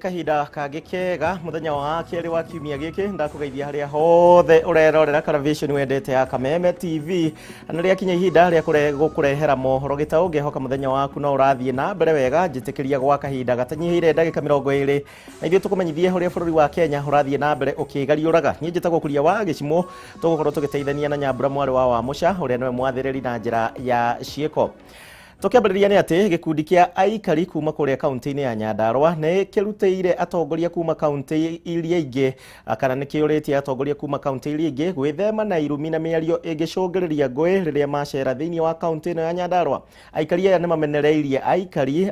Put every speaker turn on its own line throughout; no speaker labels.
Kahinda kangĩ kega mũthenya wa kerĩ wa kiumia gĩkĩ, ndakũgeithia harĩa hothe ũrerorera Karavation wendete ya Kameme TV, na rĩakinya ihinda rĩa gũkũrehera mohoro gĩtaũ. Ngehoka mũthenya waku no ũrathiĩ na mbere wega. Njĩtĩkĩria gwa kahinda gatanyihĩire ndagĩka 20 na ithuĩ tũkũmenyithie ũrĩa bũrũri wa Kenya ũrathiĩ na mbere ũkĩgariũraga. Niĩ njĩtagwo Kuria wa Gĩcimũ, tũgũkorwo tũgĩteithania na Nyambura mwarĩ wa Wamũca ũrĩa nĩwe mwathĩrĩri na njĩra ya ciĩko. Tũkĩambĩrĩria nĩ atĩ gĩkundi kĩa aikari kuma kũrĩa kaunti-inĩ ya Nyandarua nĩ kĩrutĩire atongoria kuma kaunti iria ingĩ, kana nĩ kĩũrĩtie atongoria kuma kaunti iria ingĩ gwĩthema na irumi na mĩario ĩngĩcũngĩrĩria ngũĩ rĩrĩa macera thĩinĩ wa kaunti ĩno ya Nyandarua. Aikari aya nĩ mamenereirie aikari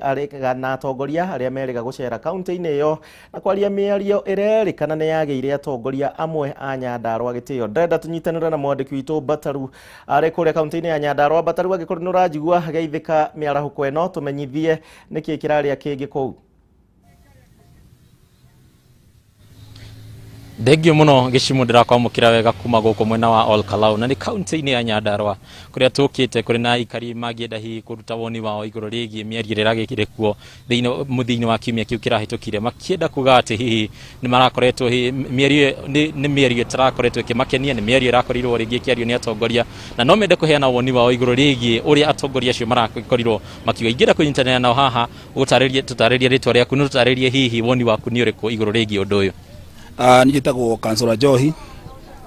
na atongoria arĩa merĩga gũcera kaunti-inĩ ĩyo na kwaria mĩario ĩrerĩkana nĩ yagĩire atongoria amwe a Nyandarua gĩtĩo. Ndĩrenda tũnyitanĩre na mwandĩki witũ Mbataru arĩ kũrĩa kaunti-inĩ ya Nyandarua. Mbataru, angĩkorwo nĩ ũranjigua, geithĩka mĩarahũko ĩno, tũmenyithie nĩkĩ kĩrarĩa kĩngĩ kũu.
Thengio mũno Gĩcimu, ndĩrakwamũkĩra wega kuma gũkũ mwena wa Ol Kalou, na nĩ kaunti-inĩ ya Nyandarua kũrĩa tũkĩte kũrĩ na aikari mangĩenda hihi kũruta woni wao igũrũ rĩgiĩ mĩario ĩrĩa ĩragĩkire kuo thĩinĩ mũthia-inĩ wa kiumia kĩu kĩrahĩtũkire, makĩenda kuga atĩ hihi nĩ marakoretwo hihi mĩario nĩ mĩario ĩtarakoretwo ĩkĩmakenia, nĩ mĩario ĩrakorirwo rĩngĩ ĩkĩario nĩ atongoria, na no mende kũheana woni wao igũrũ rĩgiĩ ũrĩa atongoria acio marakorirwo makiuga. Ingĩenda kũnyitanĩra nao haha, ũtarĩrie, tũtarĩrie rĩtwa rĩaku na tũtarĩrie hihi woni waku nĩ ũrĩkũ igũrũ rĩgiĩ ũndũ ũyũ.
Niĩ njĩtagwo Kansũra Njohi,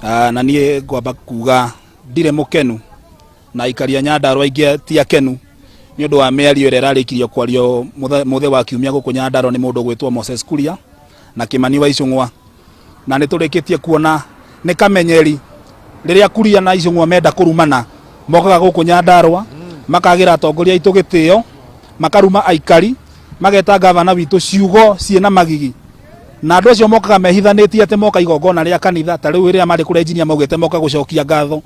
na niĩ ngwamba kuga ndirĩ mũkenu na aikari a Nyandarua aingĩ ti akenu nĩ ũndũ wa mĩario ĩrĩa ĩrarĩkirio kwario mũthĩ wa kiumia gũkũ Nyandarua nĩ mũndũ ũgwĩtwo Moses Kuria na Kĩmani wa Icũng'wa. Na nĩ tũrĩkĩtie kuona nĩ kamenyeri rĩrĩa Kuria na Icũng'wa menda kũrumana, mokaga gũkũ Nyandarua makagĩra atongoria aitũ gĩtĩo, makaruma aikari, mageta gavana witũ ciugo ciĩna magigi. Na andũ acio mokaga mehithanĩtie atĩ moka igongona rĩa kanitha, ta rĩu rĩrĩa marĩ kũrĩa engineer maugĩte moka gũcokia ngatho,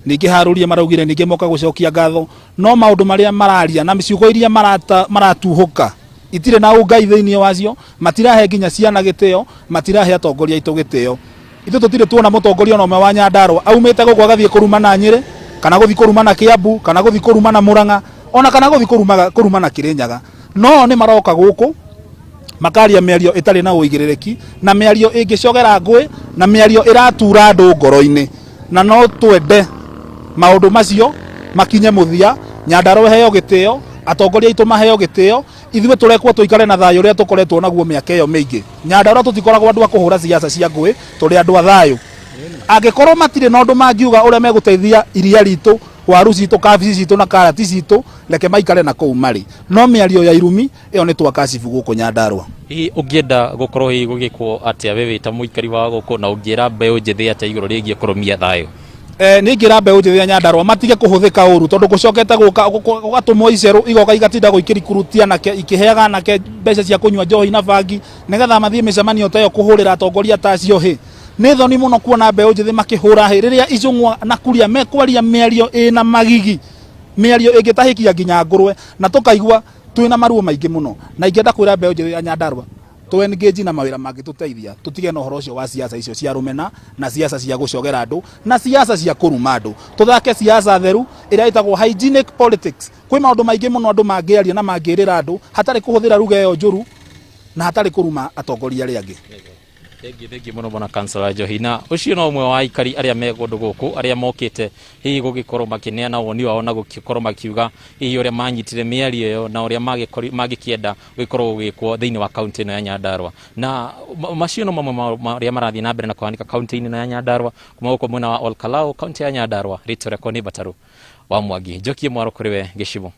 ningĩ harũrie maraugire ningĩ moka gũcokia ngatho, no maũndũ marĩa mararia na ciugo iria maratuhũka itirĩ na ũngai thĩinĩ wacio. Matirahe nginya ciana gĩtĩo, matirahe atongoria aitũ gĩtĩo. Ithuĩ tũtirĩ tuona mũtongoria ona ũmwe wa Nyandarua aumĩte gũkũ agathiĩ kũrumana Nyĩrĩ, kana gũthiĩ kũrumana Kĩambu, kana gũthiĩ kũrumana Mũrang'a, ona kana gũthiĩ kũrumana Kĩrĩnyaga. No nĩ maroka gũkũ makaria mĩario ĩtarĩ na ũigĩrĩrĩki, na mĩario ĩngĩcogera ngũĩ, na mĩario ĩratura andũ ngoro-inĩ. Na no twende maũndũ macio makinye mũthia, Nyandarua ĩheo gĩtĩo, atongoria aitũ maheo gĩtĩo, ithuĩ tũrekwo tũikare na thayũ ũrĩa tũkoretwo naguo mĩaka ĩyo mĩingĩ. Nyandarua tũtikoragwo andũ a kũhũra siasa cia ngũĩ, tũrĩ andũ a thayũ. Angĩkorwo matirĩ na ũndũ mangiuga ũrĩa megũteithia iria ritũ, waru citũ, kabici citũ na karati citũ, reke maikare na kũu marĩ. No mĩario ya irumi ĩyo nĩ twakashibu gũkũ Nyandarua.
Hihi ũngĩenda gũkorwo hihi gũgĩkwo atĩa we wĩ ta mũikari wa gũkũ, na ũngĩra mbeũ njĩthĩ atĩa igũrũ rĩgiĩ kũrũmia thayũ?
Niĩ ingĩra mbeũ njĩthĩ ya Nyandarua matige kũhũthĩka ũru, tondũ gũcokete gũka gũgatũmwo icerũ igoka igatinda gũikĩrikurutia anake, ikĩheaga anake mbeca cia kũnyua njohi na bangi nĩgetha mathiĩ mĩcemanio ta ĩyo kũhũrĩra atongoria ta acio hĩ. Nĩ thoni mũno kuona mbeũ njĩthĩ makĩhũra hĩ rĩrĩa Icũng'wa na Kuria mekwaria mĩario ĩna magigi, mĩario ĩngĩtahĩkia nginya ngũrwe, na tũkaigua twĩna maruo maingĩ mũno. Na ingĩenda kwĩra mbeũ njĩthĩ ya Nyandarua tũ engage na mawĩra mangĩtũteithia, tũtige na ũhoro ũcio wa siasa icio cia rũmena, na siasa cia gũcogera andũ, na siasa cia kũruma andũ. Tũthake siasa theru ĩrĩa ĩtagwo hygienic politics. Kwĩ maũndũ maingĩ mũno andũ mangĩaria na mangĩrĩra andũ hatarĩ kũhũthĩra lugha ĩyo njũru na hatarĩ kũruma atongoria arĩa angĩ.
Thengiũ, thengiũ mũno bwana Kansela Njohi. Na ũcio no ũmwe wa aikari arĩa me kũndũ gũkũ arĩa mokĩte hihi gũgĩkorwo makĩneana woni wao na gũgĩkorwo makiuga hihi ũrĩa manyitire mĩario ĩyo na ũrĩa mangĩkĩenda gũgĩkorwo gũgĩkwo thĩinĩ wa kaunti ĩno ya Nyandarua. Na macio no mamwe marĩa marathiĩ na mbere na kũhanĩka kaunti-inĩ ĩno ya Nyandarua, kuma gũkũ mwena wa Ol Kalou, kaunti ya Nyandarua. Rĩtwa rĩakwa nĩ Mbataru wa Mwangi. Njokie mwaro kũrĩ we Gĩcimo.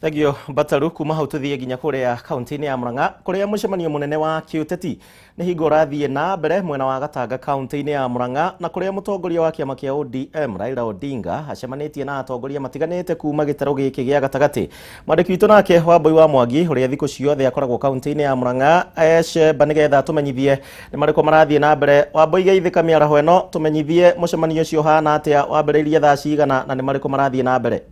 Thengio Mbataru. Kuma hau tũthiĩ nginya kũrĩa kaunti-inĩ ya Murang'a kũrĩa mũcemanio mũnene wa kĩũteti nĩ hingo ũrathiĩ na mbere mwena wa Gatanga kaunti-inĩ ya Murang'a, na kũrĩa mũtongoria wa kĩama kĩa ODM Raila Odinga acemanĩtie na atongoria matiganĩte kuma gĩtarũ gĩkĩ gĩa gatagatĩ. Mwandĩki witũ nake Wambui wa Mwangi ũrĩa thikũ ciothe akoragwo kaunti-inĩ ya Murang'a ecemba nĩgetha tũmenyithie nĩ marĩkũ marathiĩ na mbere. Wambui, geithĩka mĩaraho ĩno, tũmenyithie mũcemanio ũcio ũhana atĩa, wambĩrĩirie thaa cigana na nĩ marĩkũ marathiĩ na mbere.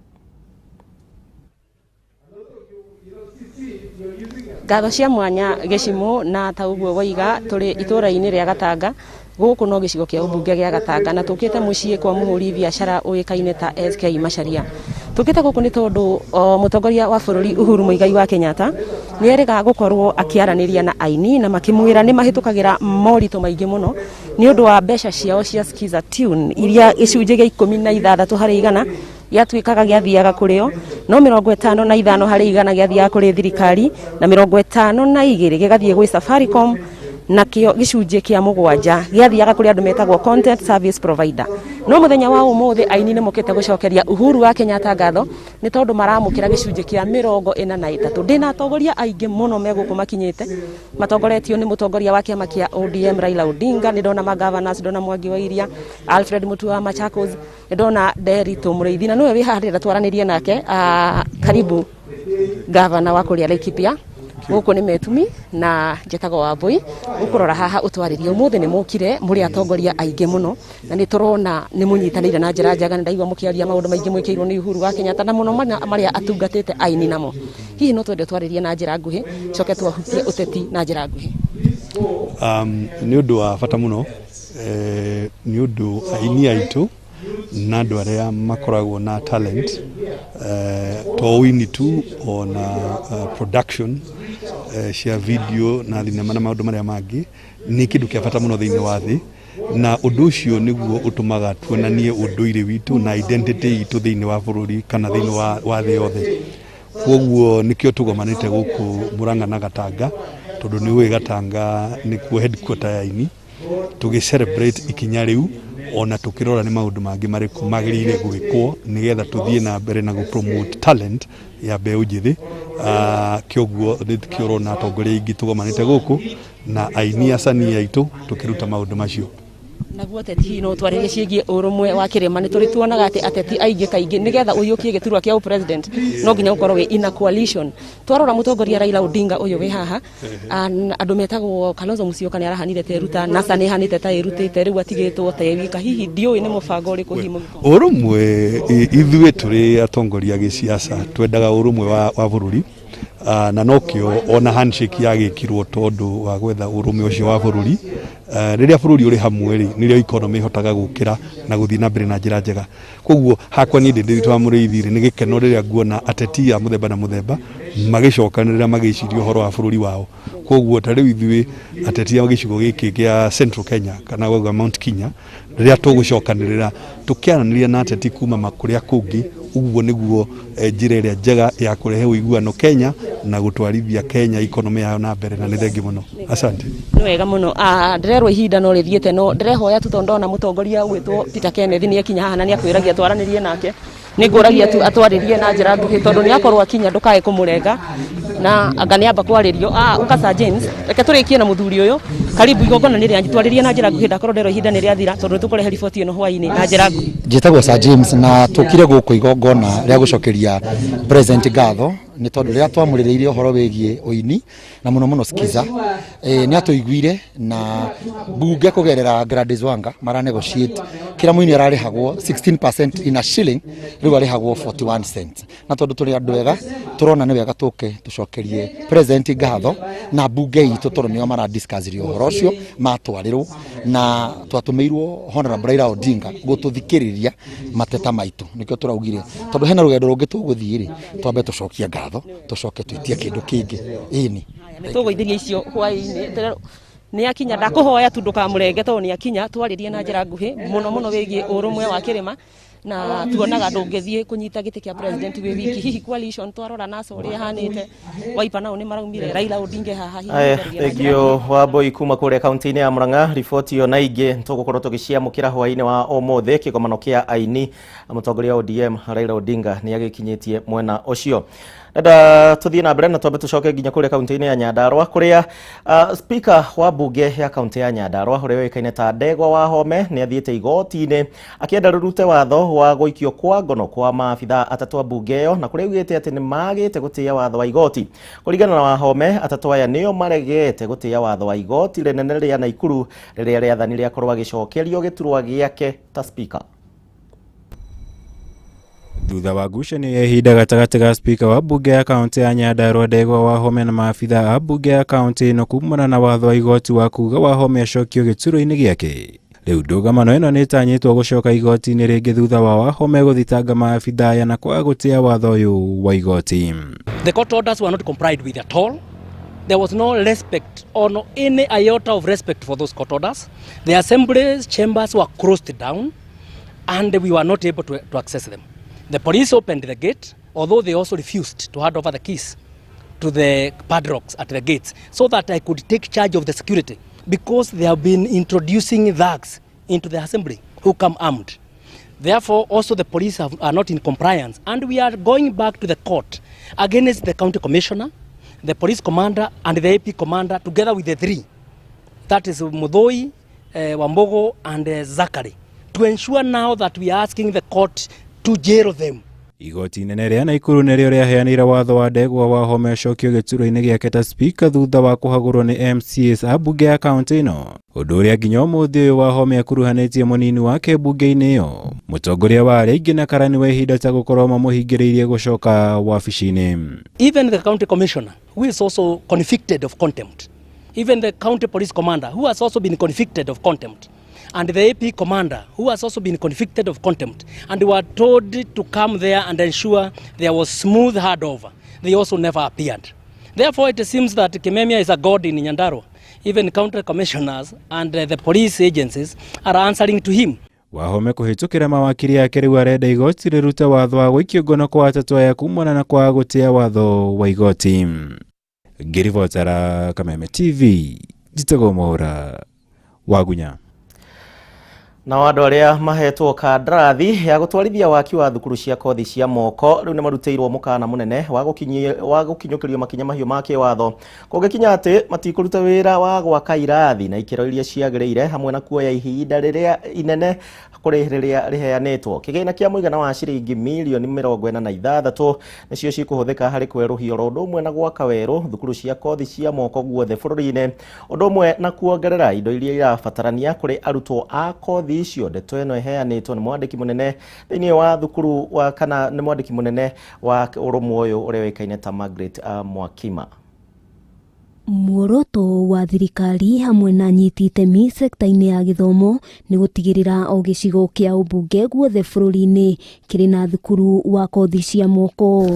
Ngatho cia mwanya Gĩcimũ, na ta ũguo woiga tũrĩ itũũra-inĩ rĩa Gatanga. Gũkũ no gĩcigo kĩa ũmbunge gĩa Gatanga, na tũkĩte mũciĩ kwa mũhũri biacara ũĩkaine ta SK Macharia. Tũkĩte gũkũ nĩ tondũ mũtongoria wa bũrũri Uhuru Muigai wa Kenyatta nĩ erĩga gũkorwo akĩaranĩria na aini na makĩmwĩra nĩ mahĩtũkagĩra moritũ maingĩ mũno nĩ ũndũ wa mbeca ciao cia Skiza Tune iria gĩcunjĩ gĩa 16 harĩ igana gĩatuĩkaga gĩathiaga kũrĩ o, no 55 harĩ igana gĩathiaga kũrĩ thirikari na 52 gĩgathiĩ gwĩ Safaricom, nakĩo gĩcunjĩ kĩa 7 gĩathiaga kũrĩ andũ metagwo content service provider. No mũthenya wa ũmũthĩ aini nĩ mokĩte gũcokeria Uhuru wa Kenyatta ngatho nĩ tondũ maramũkĩra gĩcunjĩ kĩa 43. Ndĩna atongoria aingĩ mũno me gũkũ makinyĩte matongoretio nĩ mũtongoria wa kĩama kĩa ODM Raila Odinga, nĩ ndona ma governors, ndona Mwangi wa Iria, Alfred Mutua wa Machakos, nĩ ndona Nderitu Mũrĩithi na nĩwe wĩ haha ndĩrenda twaranĩrie nake. Karibu gavana wa kũrĩa Laikipia. Gũkũ nĩ Metumi na njĩtagwo Wambui. Ũkũrora haha ũtwarĩrie ũmũthĩ nĩ mũkire mũrĩ atongoria aingĩ mũno na nĩ tũrona nĩ mũnyitanĩire na njĩra njega, nĩ ndaigua mũkĩaria maũndũ maingĩ mwĩkĩirwo nĩ Uhuru wa Kenyatta na mũno marĩa atungatĩte aini namo. Hihi no twende twarĩrie na njĩra nguhĩ coke twahutie ũteti na njĩra nguhĩ?
Nĩ ũndũ wa bata mũno, nĩ ũndũ aini aitũ na andũ arĩa makoragwo na talent, to ũini tu, ona production cia video na thinema na maũndũ marĩa mangĩ nĩ kĩndũ kĩa bata mũno thĩinĩ wa thĩ, na ũndũ ũcio nĩguo ũtũmaga tuonanie ũndũire witũ na identity itũ thĩinĩ wa bũrũri kana thĩinĩ wa thĩ yothe. Koguo nĩkĩo tũgomanĩte gũkũ Murang'a na Gatanga, tondũ nĩ ũĩ Gatanga nĩkuo headquarter ya aini, tũgĩ celebrate ikinya rĩu ona tũkĩrora nĩ maũndũ mangĩ marĩkũ magĩrĩire gwĩkwo nĩgetha tũthiĩ na mbere na gũ promote talent ya mbeũ njĩthĩ. Kĩoguo nĩkĩo ũrona atongoria aingĩ tũgomanĩte gũkũ na aini acani aitũ tũkĩruta maũndũ macio.
Naguo ateti hihi no twarĩrie ciĩgiĩ ũrũmwe wa kĩrĩma? Nĩ tũrĩ tuonaga atĩ ateti aingĩ kaingĩ nĩgetha ũiyũkie gĩturwa kĩa president no nginya ũkorwo wĩ in a coalition. Twarora mũtongoria Raila Odinga ũyũ wĩ haha, andũ metagwo Kalonzo Musyoka nĩ arahanire ta eruta, NASA nĩ ĩhanĩte ta ĩrutĩte, rĩu atigĩtwo ta ewika. Hihi ndiũĩ nĩ mũbango ũrĩkũ hihi mũngĩkorwo?
Ũrũmwe, ithuĩ tũrĩ atongoria gĩciaca twendaga ũrũmwe wa bũrũri, na nokĩo ona handshake yagĩkirwo tondũ wa gwetha ũrũmwe ũcio wa bũrũri. Rĩrĩa bũrũri ũrĩ hamwe rĩ, nĩrĩo economy ĩhotaga gũkĩra na gũthiĩ na mbere na njĩra njega. Koguo hakwa niĩ ndĩ Ndiritu wa Mũrĩithi rĩ, nĩ gĩkeno rĩrĩa nguona ateti a mũthemba na mũthemba magĩcokanĩrĩra magĩciria ũhoro wa bũrũri wao. Koguo ta rĩu ithuĩ ateti a gĩcigo gĩkĩ kĩa Central Kenya kana gwa Mount Kenya, rĩrĩa tũgũcokanĩrĩra tũkĩaranĩria na ateti kuma kũrĩa kũngĩ, ũguo nĩguo njĩra ĩrĩa njega ya kũrehe ũiguano Kenya na gũtwarithia Kenya economy yayo na mbere, na nĩ thengi mũno. Asante.
Nĩ wega mũno. Ndĩrerwo ihinda no rĩthiĩte, no ndĩrehoya tu tondũ ndona mũtongoria ũgwĩtwo Peter Kenneth nĩ akinya haha na nĩ akwĩragia twaranĩrie nake. Nĩ ngũragia tu atwarĩrie na njĩra nguhĩ tondũ nĩ akorwo akinya ndũkae kũmũrenga na anga nĩ amba kwarĩrio. Ũka Sir James, reke tũrĩkie na mũthuri ũyũ. Karibu, igongona nĩ rĩanyu, twarĩrie na njĩra nguhĩ, ndakorwo nderwo ihinda nĩ rĩathira tondũ nĩ tũkũrehe riboti ĩno hwaĩ-inĩ na njĩra nguhĩ.
Njĩtagwo Sir James na tũkire gũkũ igongona rĩa gũcokeria President ngatho nĩ tondũ rĩrĩa twamũrĩrĩirie ũhoro wĩgiĩ ũini na mũno mũno Skiza, nĩ atũiguire na mbunge kũgerera Gladys Wanga mara negotiate kĩrĩa mũini ararĩhagwo 16% in a shilling, rĩu arĩhagwo 41 cents, na tondũ tũrĩ andũ ega tũrona nĩ wega tũke tũcokerie President ngatho na mbunge itũ tondũ nĩo mara discuss ũhoro ũcio matwarĩrwo, na twatũmĩirwo Honorable Raila Odinga gũtũthikĩrĩria mateta maitũ, nĩkĩo tũraugire tondũ hena rũgendo rũngĩ tũgũthiĩ rĩ, twambe tũcokie ngatho tũcoke twĩtie kĩndũ kĩngĩ. Ĩni
nĩ tũgũithĩria icio hwaĩ-inĩ. Nĩ akinya, ndakũhoya tu ndũkamũrenge tondũ nĩ akinya, twarĩrie na njĩra nguhĩ mũno mũno wĩgiĩ ũrũmwe wa kĩrĩma, na tuonaga ndũngĩthiĩ kũnyita gĩtĩ kĩa president wĩ wiki. Hihi coalition twarora NASA ũrĩa ĩhanĩte, Wiper nao nĩ maraumire, Raila Odinga haha, hihi
Aya,
twarĩrie na njĩra
thengio Wambui kuma kũrĩa kaunti-inĩ ya Murang'a. Riboti ĩyo na ingĩ tũgũkorwo tũgĩciamũkĩra hwaĩ-inĩ wa ũmũthĩ. Kĩgomano kĩa aini, mũtongoria wa ODM Raila Odinga nĩ agĩkinyĩtie mwena ũcio. Ndenda tũthiĩ na mbere na twambe tũcoke nginya kũrĩa kaunti-inĩ ya Nyandarua kũrĩa speaker wa mbunge ya kaunti ya Nyandarua ũrĩa ũĩkaine ta Ndegwa Wahome nĩ athiĩte igoti-inĩ akĩenda rũrute watho wa gũikio kwa ngono kwa maabithaa atatũ a mbunge ĩyo, na kũrĩa augĩte atĩ nĩ magĩte gũtĩĩa watho wa igoti. Kũringana na Wahome, atatũ aya nĩo maregete gũtĩĩa watho wa igoti rĩnene rĩa Naikuru rĩrĩa rĩathani rĩakorwo agĩcokerio gĩturwa gĩake ta speaker.
Thutha wa ngucanio ya ihinda gatagatĩ ga speaker wa mbunge ya kaunti ya Nyandarua Ndegwa Wahome na maabithaa a mbunge ya kaunti ĩno kumana na watho wa igoti wa kuga Wahome acokio gĩturwa-inĩ gĩake. Rĩu ndũgamano ĩno nĩ ĩtanyĩtwo gũcoka igoti-inĩ rĩngĩ thutha wa Wahome gũthitanga maabithaa aya na kwaga gũtĩa watho ũyũ wa igoti.
The court orders were not complied with at all. There was no respect or no any iota of respect for those court orders. The assembly chambers were closed down and we were not able to access them. The police opened the gate, although they also refused to hand over the keys to the padlocks at the gates so that I could take charge of the security, because they have been introducing thugs into the assembly who come armed. Therefore, also the police are not in compliance, and we are going back to the court against the county commissioner, the police commander, and the AP commander, together with the three, that is Muthoi, Wambogo, and Zachary, to ensure now that we are asking the court to jail them.
Igoti inene rĩa Naikuru nĩrĩo rĩaheanire watho wa Ndegwa Wahome acokio gĩturwa-inĩ gĩake ta spika thutha wa kũhagũrwo nĩ MCAs a mbunge ya kaũntĩ ĩno, ũndũ ũrĩa nginya ũmũthĩ ũyũ Wahome akuruhanĩtie mũnini wake mbunge-inĩ ĩyo, mũtongoria wa arĩa aingĩ na karani wa ihinda ta gũkorwo mamũhingĩrĩirie gũcoka wabici-inĩ.
Even the county commissioner, who is also convicted of contempt, even the county police commander, who has also been convicted of contempt, and the AP commander, who has also been convicted of contempt, and were told to come there and ensure there was smooth handover. They also never appeared. Therefore, it seems that Kimemia is a god in Nyandarua. Even county commissioners and the police agencies are answering to him.
Wahome kũhĩtũkĩra mawakiri yake rĩu arenda igoti rĩrute watho wa gũikio ngono kwa atatũ aya kumana na kwaga gũtĩa watho wa igoti. Ngĩribotera Kameme TV, njĩtagwo Mwaũra Wagunya.
Nao andũ arĩa mahetwo kandarathi ya gũtwarithia waki wa thukuru cia kothi cia moko rĩu nĩ marutĩirwo mũkana mũnene wa gũkinyũkĩrio makinya mahiũ ma kĩwatho kũngĩkinya atĩ matikũruta wĩra wa gwaka irathi na ikĩro iria ciagĩrĩire hamwe na kuoya ihinda rĩrĩa inene kũrĩ rĩrĩa rĩheanĩtwo. Kĩgĩna kĩa mũigana wa ciringi mirioni 46 nĩcio cikũhũthĩka harĩ kwerũhia oro ũndũ ũmwe na gwaka werũ thukuru cia kothi cia moko guothe bũrũri-inĩ, ũndũ ũmwe na kuongerera indo iria irabatarania kũrĩ arutwo a kothi icio. Ndeto ĩno ĩheanĩtwo nĩ mwandĩki mũnene thĩinĩ wa thukuru wa kana nĩ mwandĩki mũnene wa ũrũmwe ũyũ ũrĩa ũĩkaine ta Margaret Mwakima.
Muoroto wa thirikari hamwe na anyiti itemi sekta-inĩ ya gĩthomo nĩ gũtigĩrĩra o gĩcigo kĩa ũmbunge guothe bũrũri-inĩ kĩrĩ na thukuru wa kothi cia moko.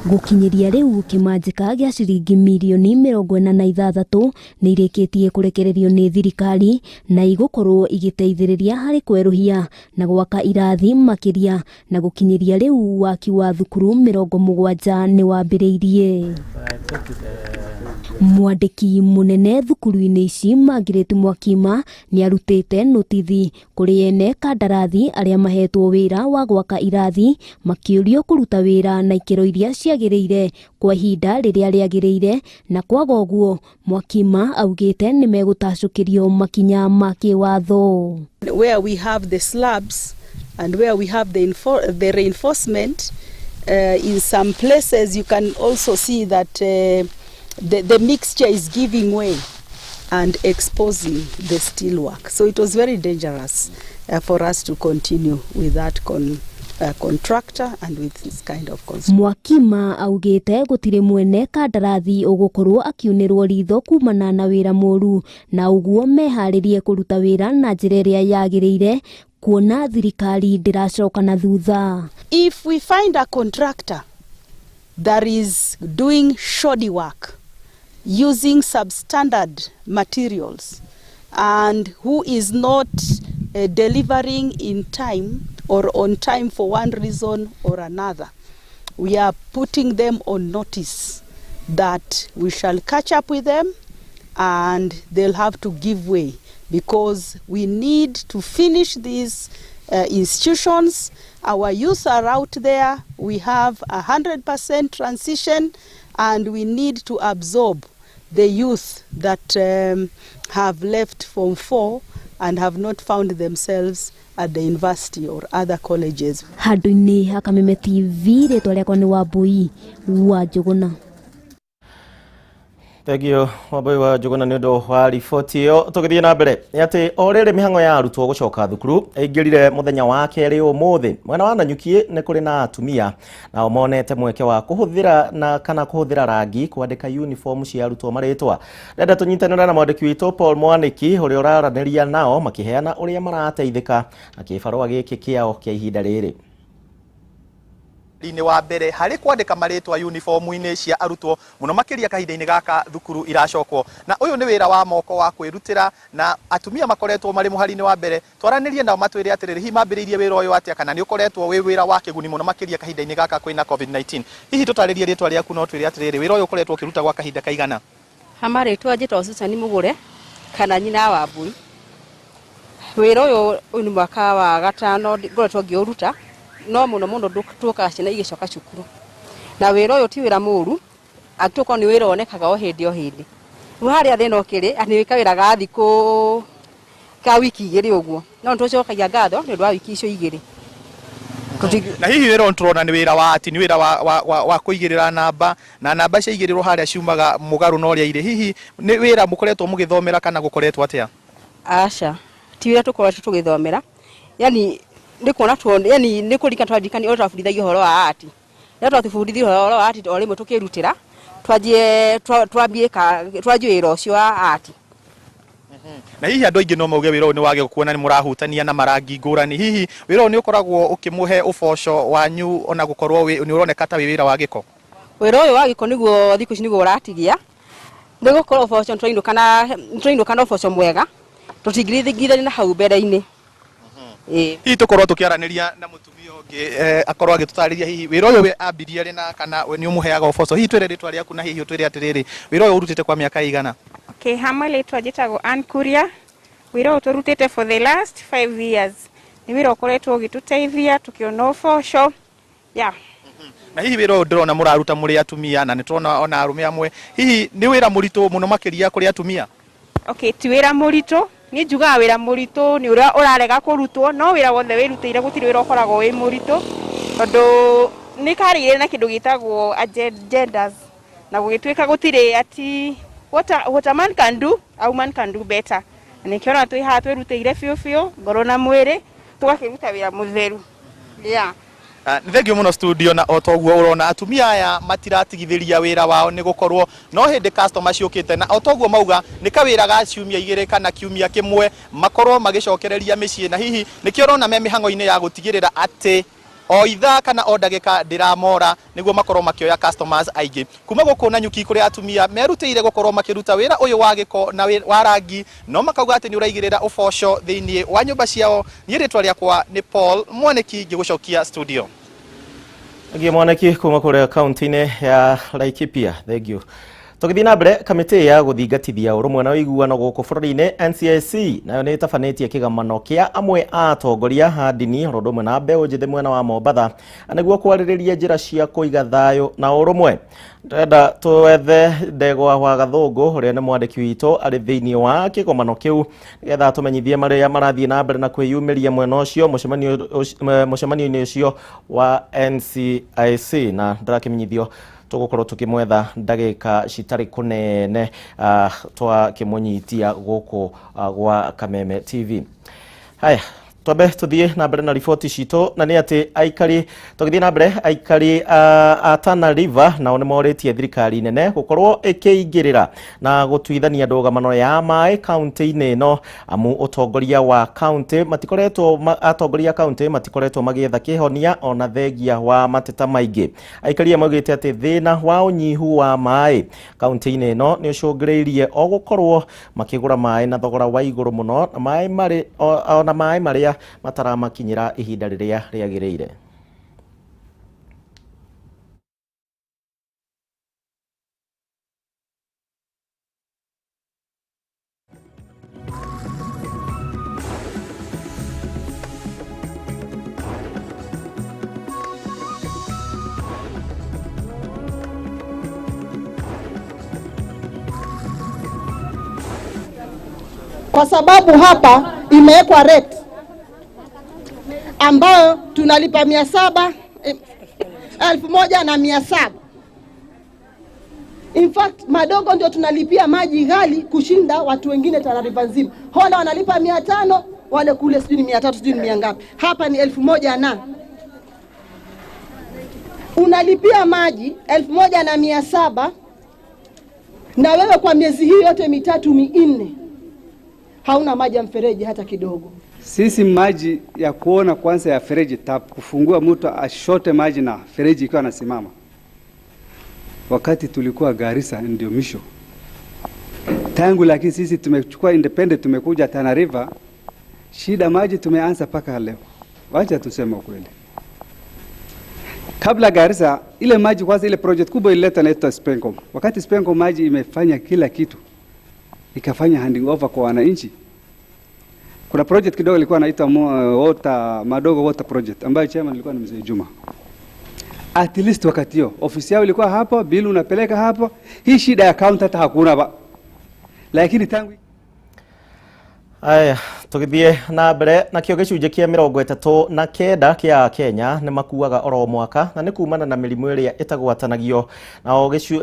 Gũkinyĩria rĩu kĩmanjĩka gĩa ciringi mirioni 46 nĩ irĩkĩtie kũrekererio nĩ thirikari na igũkorwo igĩteithĩrĩria harĩ kwerũhia na gwaka irathi makĩria, na gũkinyĩria rĩu waki wa thukuru 70 nĩ wambĩrĩirie. Mwandĩki mũnene thukuru-inĩ ici Margaret Mwakima nĩ arutĩte notithi kũrĩ ene kandarathi arĩa mahetwo wĩra wa gwaka irathi makĩũrio kũruta wĩra na ikĩro iria ciagĩrĩire kwa ihinda rĩrĩa rĩagĩrĩire, na kwaga ũguo Mwakima augĩte nĩ megũtacũkĩrio makinya ma kĩwatho.
Where we have the slabs and where we have the reinforcement, in some places you can also see that the mixture is giving way and exposing the steel work. So it was very dangerous for us to continue with that contractor and with this kind of construction.
Mwakima augĩte gũtirĩ mwene kandarathi ũgũkorwo akiunĩrwo ritho kumana na wĩra mũru, na ũguo meharĩrie kũruta wĩra na njĩra ĩrĩa yagĩrĩire kuona thirikari ndĩracoka na thutha.
If we find a contractor that is doing shoddy work, using substandard materials, and who is not delivering in time or on time for one reason or another, we are putting them on notice that we shall catch up with them and they'll have to give way, because we need to finish these institutions. Our youth are out there. We have 100% transition, and we need to absorb the youth that have left Form 4 and have not found themselves at the university or other colleges.
Handũ-inĩ ha Kameme TV, rĩtwa rĩakwa nĩ Wambui wa Njũgũna.
Thengio Wambui wa Njuguna nĩ ũndũ wa riboti ĩyo. Tũgĩthiĩ na mbere nĩ atĩ o rĩrĩ mĩhang'o ya arutwo gũcoka thukuru ĩingĩrire mũthenya wa kerĩ ũmũthĩ, mwena wa Nanyuki nĩ kũrĩ na atumia nao monete mweke wa kũhũthĩra na kana kũhũthĩra rangi kwandĩka uniform cia arutwo marĩtwa. Ndenda tũnyitanĩre na mwandĩki witũ Paul Mwaniki ũrĩa ũraranĩria nao makĩheana ũrĩa marateithĩka na kĩbarũa gĩkĩ kĩao kĩa ihinda rĩrĩ.
Inĩ wa mbere harĩ kwandĩka marĩtwa uniform-inĩ cia arutwo mũno makĩria kahinda-inĩ gaka thukuru iracokwo, na ũyũ nĩ wĩra wa moko wa kwĩrutĩra na atumia makoretwo marĩ mũhari-inĩ wa mbere. Twaranĩrie nao matwĩre atĩrĩrĩ, hihi mambĩrĩirie wĩra ũyũ atĩa, kana nĩ ũkoretwo wĩ wĩra wa kĩguni mũno makĩria kahinda-inĩ gaka kwĩna COVID-19. Hihi tũtarĩrie rĩtwa rĩaku no twĩre atĩrĩrĩ, wĩra ũyũ ũkoretwo ũkĩruta gwa kahinda kaigana?
Ha marĩtwa njĩtagwo Susan Mũgũre kana nyina wa Mbui. Wĩra ũyũ nĩ mwaka wa gatano ngoretwo ngĩũruta, no muno muno tuokaga ciana igĩcoka cukuru, na wĩra ũyũ ti wĩra mũru, atũkorwo nĩ wĩra wonekaga o hĩndĩ o hĩndĩ. Rĩu harĩa thĩna ũkĩrĩ nĩ kawĩra ga thikũ ka wiki igĩrĩ ũguo, no nĩtũcokagia ngatho nĩ ũndũ wa wiki icio igĩrĩ.
Na hihi wĩra ũyũ tũrona nĩ wĩra wa ati, nĩ wĩra wa kũigĩrĩra namba, na namba ciaigĩrĩrwo harĩa ciumaga mũgarũ na ũrĩa irĩ. Hihi nĩ wĩra mũkoretwo mũgĩthomera kana gũkoretwo atĩa?
Aca, ti wĩra tũkoretwo tũgĩthomera, yani nĩ kuona yani nĩ kũririkana twaririkani ũrĩa twabundithagio ũhoro wa ati. Rĩrĩa twatũbundithirio ũhoro wa ati o rĩmwe tũkĩrutĩra twanjie wĩra ũcio wa ati.
Na hihi andũ aingĩ no mauge wĩra ũyũ nĩ wage kuona nĩ mũrahutania na marangi ngũrani. Hihi wĩra ũyũ nĩ ũkoragwo ũkĩmũhe ũboco wanyu ona gũkorwo nĩ ũroneka ta wĩ wĩra wa gĩko?
Wĩra ũyũ wa gĩko nĩguo thikũ ici nĩguo ũratigia, nĩ gũkorwo ũboco nĩtũrainũka na ũboco mwega, tũtingĩringithania na hau mbere-inĩ.
Hihi tũkorwo tũkĩaranĩria na mũtumia ũngĩ akorwo agĩtũtarĩria hihi wĩra ũyũ ambirie rĩ na kana nĩ ũmũheaga ũboco. Hihi twĩre rĩtwa rĩaku na hihi ũtwĩre atĩrĩrĩ, wĩra ũyũ ũrutĩte kwa mĩaka ĩigana?
Okay, hamwe rĩtwa njĩtagwo Ann Kuria. Wĩra ũyũ tũrutĩte for the last 5 years. Nĩ wĩra ũkoretwo ũgĩtũteithia tũkĩona ũboco. Yeah.
Na hihi wĩra ũyũ ndĩrona mũraruta mũrĩ atumia na nĩtũrona ona arũme amwe, hihi nĩ wĩra mũritũ mũno makĩria kũrĩ atumia?
Okay, ti wĩra mũritũ. Niĩ njugaga wĩra mũritũ nĩ ũrĩa ũrarega kũrutwo, no wĩra wothe wĩrutĩire gũtirĩ wĩra ũkoragwo wĩ mũritũ, tondũ nĩ karĩire na kĩndũ gĩtagwo agendas, na gũgĩtuĩka gũtirĩ ati what a man can do, a woman can do better. Na nĩkĩo ona twĩ haha twĩrutĩire biũ biũ, ngoro na mwĩrĩ, tũgakĩruta wĩra mũtheru. Yeah.
Nĩ thengio mũno studio, na o toguo ũrona atumia aya matiratigithĩria wĩra wao nĩ gũkorwo no hĩndĩ customer ciũkĩte, na o toguo mauga nĩ kawĩra ga ciumia igĩrĩ kana kiumia kĩmwe makorwo magĩcokereria mĩciĩ, na hihi nĩkĩo ũrona me mĩhang'o-inĩ ya gũtigĩrĩra atĩ o ithaa kana o ndagĩka ndĩramora nĩguo makorwo makĩoya customers aingĩ. Kuma gũkũ Nanyuki kũrĩa atumia merutĩire gũkorwo makĩruta wĩra ũyũ wa gĩko na wa rangi, no makauga atĩ nĩ ũraigĩrĩra ũboco thĩinĩ wa nyũmba ciao. Niĩ rĩtwa rĩakwa nĩ Paul Mwaniki, ngĩgũcokia studio.
Thank Mwaniki kuma kũrĩa kaunti-inĩ ya Laikipia. Thank you. Tũgĩthiĩ na mbere, kamĩtĩ ya gũthingatithia ũrũmwe na ũiguano gũkũ bũrũri-inĩ NCIC nayo nĩ ĩtabanĩtie kĩgamano kĩa amwe a atongoria a ndini oro ũndũ ũmwe na mbeũ njĩthĩ mwena wa Mombatha nĩguo kwarĩrĩria njĩra cia kũiga thayũ na ũrũmwe. Ndĩrenda twethe Ndegwa wa Gathũngũ ũrĩa nĩ mwandĩki witũ arĩ thĩinĩ wa kĩgomano kĩu nĩgetha tũmenyithie marĩa marathiĩ na mbere na kwĩyumĩria mwena ũcio mũcemanio-inĩ ũcio wa NCIC, na ndĩrakĩmenyithio tũgũkorwo tũkĩmwetha ndagĩka citarĩ kũnene twakĩmũnyitia gũkũ gwa Kameme TV. Haya, twambe tuthiĩ na mbere na riboti citũ, na nĩ atĩ aikari tũgĩthiĩ na mbere aikari a Tana River nao nĩ morĩtie thirikari nene gũkorwo ĩkĩingĩrĩra na gũtuithania ndũgamano ya maĩ kaunti-inĩ ĩno, amu ũtongoria wa kaunti matikoretwo atongoria kaunti matikoretwo magĩetha kĩhonia ona thengia wa mateta maingĩ. Aikari maugĩte atĩ thĩna wa ũnyihu wa maĩ kaunti-inĩ ĩno nĩ ũcũngĩrĩirie o gũkorwo makĩgũra maĩ na thogora wa igũrũ mũno, na maĩ marĩ ona maĩ marĩa mataramakinyĩra ihinda rĩrĩa rĩagĩrĩire.
Kwa sababu hapa imewekwa rate ambayo tunalipa 700, 1700. In fact, Madogo ndio tunalipia maji ghali kushinda watu wengine Tana River nzima. Honda wanalipa 500, wale kule sijui ni 300, sijui ni 100 ngapi. Hapa ni 1000 na unalipia maji 1700, na wewe kwa miezi hii yote 3 4 hauna maji ya mfereji hata kidogo.
Sisi maji ya kuona kwanza ya fereji tap, kufungua mtu ashote maji na fereji ikiwa anasimama. Wakati tulikuwa Garissa ndio misho. Tangu lakini sisi tumechukua independent, tumekuja Tana River, shida maji tumeanza paka leo. Wacha tuseme ukweli. Kabla Garissa ile maji kwanza, ile project kubwa ilileta inaitwa Spencom. Wakati Spencom maji imefanya kila kitu, ikafanya handing over kwa wananchi. Kuna project kidogo ilikuwa inaitwa Water Madogo Water Project ambayo chairman alikuwa ni Mzee Juma. At least wakati hiyo ofisi yao ilikuwa hapo, bill unapeleka hapo. Hii shida ya counter hata hakuna ba. Lakini tangu
Aya, tugithie na mbere nakio gĩcunjĩ kĩa 39 kĩa Kenya nĩ makuaga oro mwaka na nĩ kumana na mĩrimũ ĩrĩa ĩtagwatanagio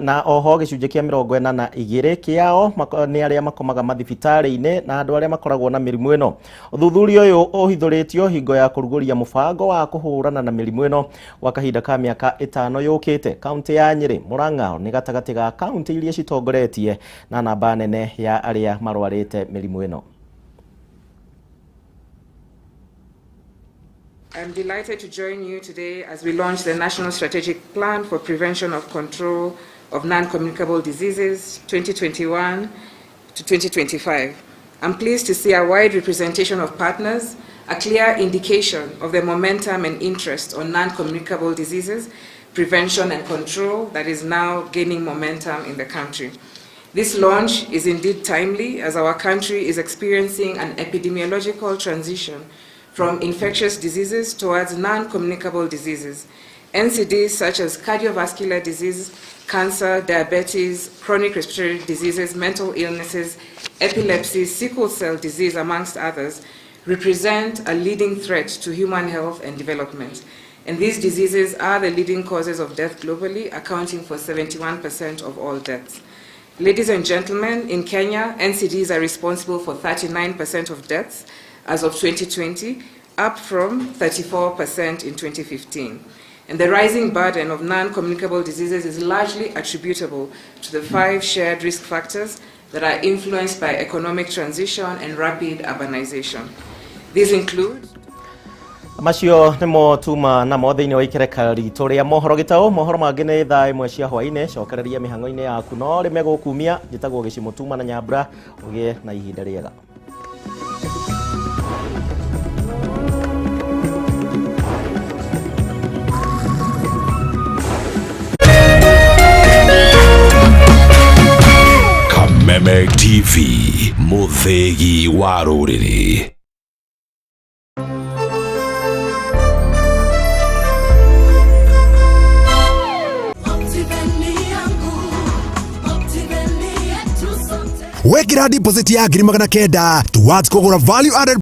na oho gĩcunjĩ kĩa 42 kĩao nĩ arĩa makomaga mathibitarĩ-inĩ na andũ arĩa makoragwo na mĩrimũ ĩno. Ũthuthuria ũyũ ũhithũrĩtio hingo ya kũrugũria mũbango wa kũhũrana na mĩrimũ ĩno gwa kahinda ka mĩaka 5 yũkĩte. Kaunti ya Nyĩrĩ, Murang'a nĩ gatagatĩ ga kaunti iria citongoretie na namba nene ya arĩa marwarĩte mĩrimũ ĩno.
I'm delighted to join you today as we launch the National Strategic Plan for Prevention of Control of Non-Communicable Diseases 2021 to 2025. I'm pleased to see a wide representation of partners, a clear indication of the momentum and interest on non-communicable diseases, prevention and control that is now gaining momentum in the country. This launch is indeed timely as our country is experiencing an epidemiological transition from infectious diseases towards non-communicable diseases. NCDs such as cardiovascular disease, cancer, diabetes, chronic respiratory diseases, mental illnesses, epilepsy, sickle cell disease, amongst others, represent a leading threat to human health and development. And these diseases are the leading causes of death globally, accounting for 71% of all deaths. Ladies and gentlemen, in Kenya, NCDs are responsible for 39% of deaths as of 2020, up from 34% in 2015. And the rising burden of non-communicable diseases is largely attributable to the 5 shared risk factors that are influenced by economic transition and rapid urbanization. These include
macio nĩmo tuma namo thĩinĩ wa ikereka ritũ rĩa mohoro gĩtaũ. Mohoro mangĩ nĩ thaa 1 cia hwaĩ-inĩ. Cokereria mĩhang'o-inĩ yaku no rĩme gũkumia. Njĩtagwo Gĩcimũ Tuma na Nyambura. Ũgĩe na ihinda rĩega.
Kameme TV, mũthĩgi wa rũrĩrĩ.
Wekira deposit ya 900 towards kugura value added